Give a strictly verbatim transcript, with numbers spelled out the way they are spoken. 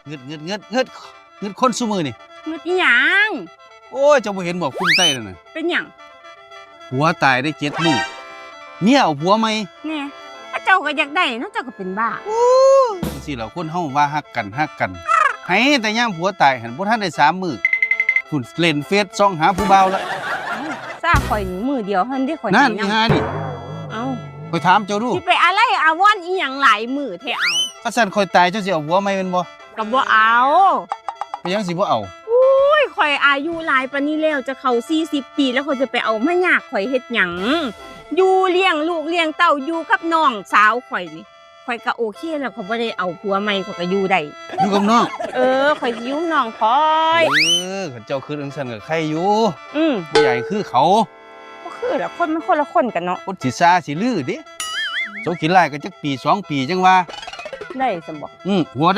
เงืดเงืดเงืดเงืดเงืดคนซุมื้อนี่ เงืดอีหยัง โอ้ย เจ้าบ่เห็นบ่ กรุงไทยนั่นน่ะ เป็นหยัง ผัวตายได้เจ็ดมื้อ เมียเอาผัวใหม่ แน่ ถ้าเจ้าก็อยากได้เนาะ เจ้าก็เป็นบ้า โอ้ย จั่งซี้ล่ะ คนเฮาว่าฮักกัน ฮักกัน ให้แต่ยามผัวตายหั่น บ่ทันได้สามมื้อ พุ้นเล่นเฟซส่องหาผู้บ่าวละ ซาข่อยนี่มื้อเดียวหั่นเด้ ข่อย นั่น ให้นำ อีห่านี่ เอ้า ข่อยถามเจ้าดู สิไปอาลัยอาวรณ์อีหยังหลายมื้อแท้ เอา คันซั้นข่อยตายเจ้าสิเอาผัวใหม่แม่นบ่ ก็บ่เอา เป็นหยังสิบ่เอา อุ้ย ข่อยอายุหลายปานนี้แล้ว จะเข้าสี่สิบปีแล้ว ข่อยจะไปเอามายากข่อยเฮ็ดหยัง อยู่เลี้ยงลูกเลี้ยงเต้า อยู่กับน้องสาวข่อยนี่ ข่อยก็โอเคแล้ว ข่อยบ่ได้เอาผัวใหม่ ข่อยก็อยู่ได้ อยู่กับน้อง เออ ข่อยสิอยู่น้องข่อย เออ คันเจ้าคิดจั่งซั้นก็ไคอยู่ อืม บ่อยากให้คือเขา บ่คือล่ะ คนมันคนละคนกันเนาะ คนสิซ่าสิลือเด้ โสขี้ร้ายก็จักปีสองปีจั่งว่า ได้ซั่นบ่ อืม หัว